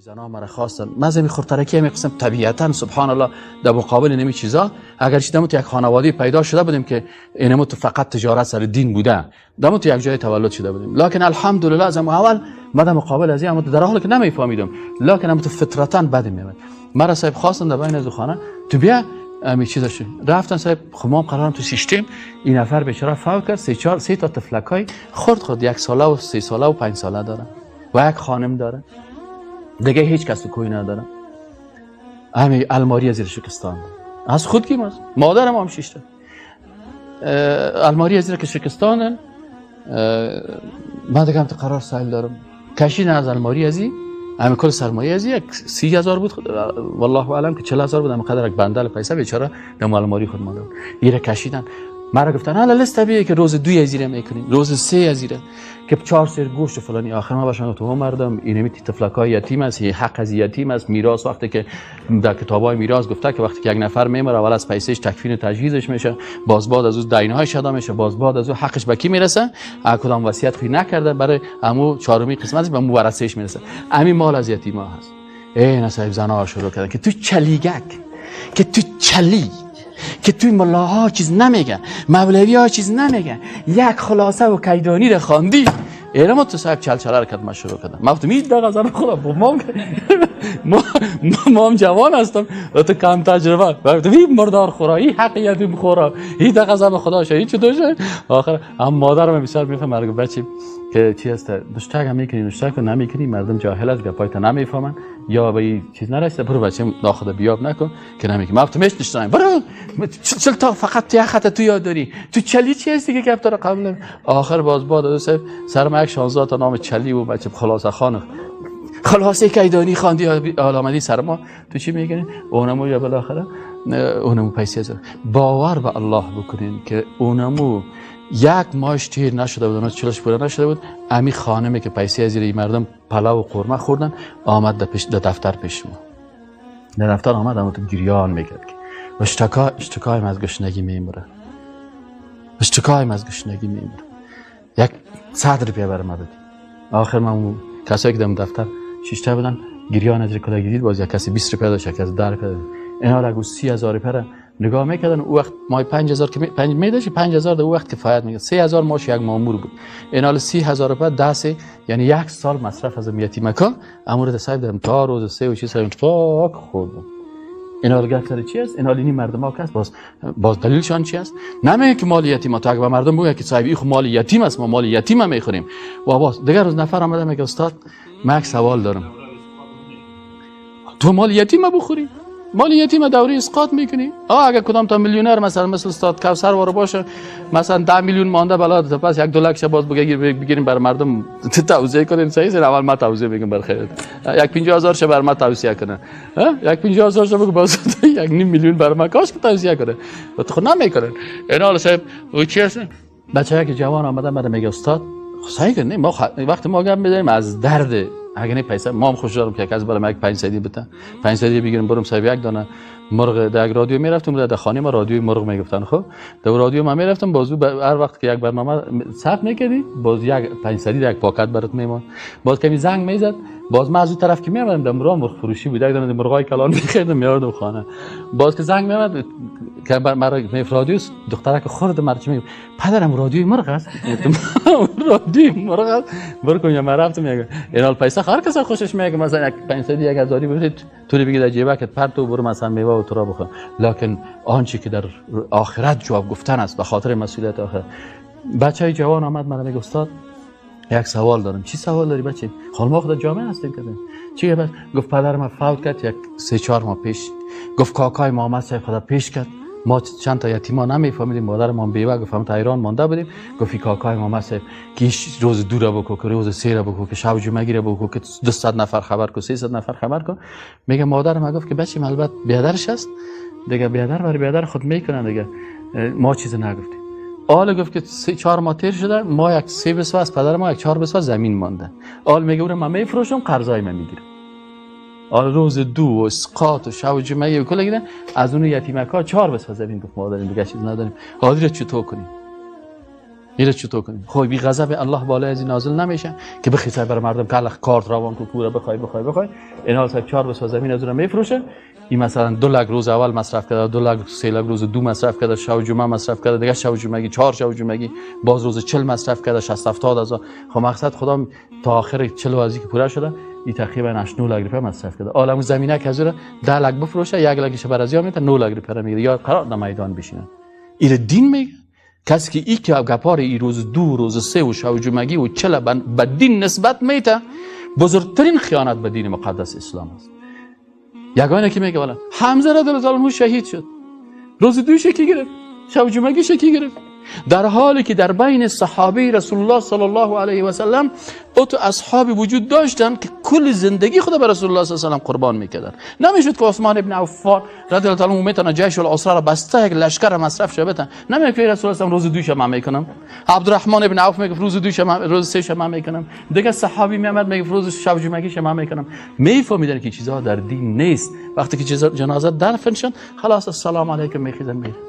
زنا مرا خواستن، من زمین خورترکی همی قسم طبیعتا سبحان الله در مقابل نمی چیزا، اگرچه دمو تو یک خانواده پیدا شده بودیم که اینمو تو فقط تجارت سر دین بوده، دمو تو یک جای تولد شده بودیم، لکن الحمدلله از اول ما در مقابل از این در حالی که نمیفهمیدم، لکن هم تو فطرتا بد میامد. مرا صاحب خواستن در بین از خانه تو بیا امی چیزاش رفتن صاحب، خب ما قرارم تو سیستم این نفر بیچاره فوت کرد، سه تا طفلکای خرد خود 1 ساله و 3 ساله و 5 ساله داره و یک خانم داره، دیگه هیچ کس کوی نداره. همین الماری از شکستان از خود کی ماست، مادرم هم شیشته الماری از که شکستان. من دیگه هم تو قرار سایل دارم کشیدن از الماری ازی همین کل سرمایه ازی یک 30,000 بود، والله اعلم که 40,000 بود، همین قدر یک بندل پیسه بیچاره در الماری خود مانده بود. ایره کشیدن مرا گفتن حالا لست طبیعیه که روز 2 ازیره میکنیم، روز 3 ازیره که 4 سیر گوشت و فلانی. آخر ما باشم تو مردم اینمی طفلکای یتیم است، حق از یتیم است، میراث وقتی که در کتابای میراث گفته که وقتی که یک نفر میمره اول از پیسهش تکفین و تجهیزش میشه، باز بعد از او دینهایش ادا میشه، باز بعد از او حقش به کی میرسه؟ کدام وصیت خو نکرده برای امو چهارمی قسمت به مو ورثهش میرسه. امی مال از یتیما هست. ای نصیب زنا شروع کردن که تو چلیگک، که تو چلی، که توی ملاها چیز نمیگن، مولوی ها چیز نمیگن، یک خلاصه و کیدانی رو خواندی. اینا تو صاحب چلچله رو کد ما شروع کردم. ما گفتم این دقیقه زن خدا ما هم جوان هستم و تو کم تجربه. گفتم این مردار خورایی حق یتیم خورا، این دقیقه زن خدا شه، این چطور شه؟ آخر هم مادرم بسیار میفهم مرگ بچی که چی هست، دشتک هم میکنی نشتک و نمیکنی، مردم جاهل است، گپایت نمیفهمن یا به این چیز نرسیده، برو بچه ناخدا بیاب نکن که نمیکنی. ما گفتم هیچ نشتم، برو چل تا فقط تو یک خط تو یاد داری، تو چلی چی هستی که گپ داره قبل. آخر باز بعد سر ما یک 16 تا نام چلی و بچه خلاصه خانه خلاصه کیدانی خواندی آمدی سر ما تو چی میگنی؟ اونمو یا بالاخره اونمو پیسه زد. باور به الله بکنین که اونمو یک ماش تیر نشده بود، اونم 40 پوره نشده بود، امی خانمی که پیسه از این مردم پلاو و قورمه خوردن آمد در پیش در دفتر پیش ما، در دفتر آمد اما تو گریان میکرد که اشتکایم از گشنگی میموره، اشتکایم از گشنگی میموره، یک 100 روپیه برای ما دادی. آخر من کسایی که در دفتر شیشته بودن گریان از کلاگی دید، باز یک کسی 20 روپیه داشت، یک کسی 10 روپیه داشت، اینا را 30,000 روپیه نگاه میکردن. او وقت مای 5,000 که 5 میداشت، 5,000 در او وقت کفایت میکرد، 3,000 ماش یک مامور بود. اینا 30,000 روپیه دست، یعنی یک سال مصرف از یتیمکا امور صاحب دادم تا روز 3 و 6 سال پاک خوردم. اینا گفت سر چی است؟ اینا لینی مردم ها کس باز دلیلشان چی است؟ نمیگه که مال یتیم، تا اگه به مردم بگه که صاحب این خو مال یتیم است، ما مال یتیم میخوریم. و باز دیگر روز نفر آمده میگه استاد من یک سوال دارم، تو مال یتیم بخوری؟ مال یتیم دوری اسقاط میکنی؟ اگه کدام تا میلیونر مثلا مثل استاد کوثر وارو باشه، مثلا 10 میلیون مانده بلا پس 1-2 لک باز بگیریم بر مردم توزیع کنیم. صحیح اول ما توزیع بگیم بر خیر، یک 50,000 شه بر ما توصیه کنه، یک 50,000 شه بگو باز 1.5 میلیون بر ما کاش که توصیه کنه، و تو خود نمیکنن. اینا حالا صاحب او چی هست؟ بچه‌ها که جوان آمدن بعد میگه استاد صحیح نه، ما وقتی ما گپ میزنیم از درد اگه نه پیسه ما هم خوش دارم که از بالا یک 500 بده، 500 بگیرم برم صاحب یک دانه مرغ در یک رادیو میرفتم، در خانه ما رادیوی مرغ میگفتن. خب در رادیو ما میرفتم، بازو هر وقت که یک برنامه ثبت میکردی باز یک 500 در یک پاکت برات میمون، باز کمی زنگ میزد، باز من از اون طرف که میامدم در مرغ فروشی بود، یک دانه مرغای کلان میخریدم میاوردم خانه، باز که زنگ میامد که مرا رادیو دخترک خورد مرا چی میگفت پدرم رادیوی مرغ است، رادیوی مرغ است برو کن. یا من رفتم میگه اینال پیسه هر کس خوشش میاد مثلا یک 500 1000 بده تو بگی در جیبک پرتو برو مثلا میوه و تو را بخور، لکن آنچه که در آخرت جواب گفتن است به خاطر مسئولیت آخرت. بچهای جوان آمد من میگه استاد یک سوال دارم. چی سوال داری بچه؟ خب ما خود جامعه هستیم که چی گفت؟ گفت پدر من فوت کرد یک 3-4 ماه پیش، گفت کاکای محمد صاحب خدا پیش کرد، ما چند تا یتیما نمیفهمیدیم، مادر ما بیوه، گفت هم تا ایران مانده بودیم، گفت کاکای محمد صاحب که روز 2 را بکو، که روز 3 را بکو، که شب جمعه را بکو، که 200 نفر خبر کو، 300 نفر خبر کو. میگه مادر ما گفت که بچه البته بیادرش است دیگه، بیادر برای بیادر خود میکنن دیگه، ما چیز نگفتیم. آل گفت که 3-4 ماه تیر شده، ما یک 3 بسوه از پدر ما یک 4 بسوه زمین مانده. آل میگه اون من میفروشم قرضای من میگیرم. آل روز 2 و اسقاط و شب و جمعه و کل گیرن از اون یتیمکا 4 بسوه زمین. گفت ما داریم دیگه چیز نداریم، حاضر چطور کنیم؟ ایره چطور کنیم؟ خب بی غضب الله بالای از نازل نمیشه که بخیسه بر مردم که الله کارت روان کو پوره بخوای بخوای بخوای. این حال صاحب 4 بسا زمین از اون میفروشه. این مثلا 2 لک روز اول مصرف کرده، 2 لک 3 لک روز دو مصرف کرده، شب جمعه مصرف کرده، دیگه شب جمعگی 4 شب جمعگی، باز روز 40 مصرف کرده، 60 70 هزار. خب مقصد خدا تا آخر 40 از که پوره شده این تقریبا 8 9 لک روپیه مصرف کرده. عالم زمینه که از 10 لک بفروشه، 1 لکش بر از یا میته، 9 لک روپیه میگیره یا قرار در میدان بشینه. این دین میگه کسی که ای که گپار ای روز 2 روز 3 و شب جمعگی و 40 به دین نسبت میته، بزرگترین خیانت به دین مقدس اسلام است. یگانه که میگه والا حمزه رضی الله عنه شهید شد، روز دوش کی گرفت، شب جمعگی کی گرفت، در حالی که در بین صحابه رسول الله صلی الله علیه و سلم اوت اصحاب وجود داشتن که کل زندگی خود به رسول الله صلی الله علیه و سلم قربان میکردن. نمیشد که عثمان ابن عفان رضی الله عنه میتونه جیش العسره را بسته یک لشکر مصرف شه بتن، نمیگه که رسول الله روز دوش من میکنم. عبدالرحمن ابن عوف میگه روز دوش من، روز سه من میکنم. دیگه صحابی میامد میگه روز شب جمعگی من میکنم. میفهمیدن که چیزها در دین نیست. وقتی که جنازه دفن شد خلاص السلام علیکم میخیزن میره.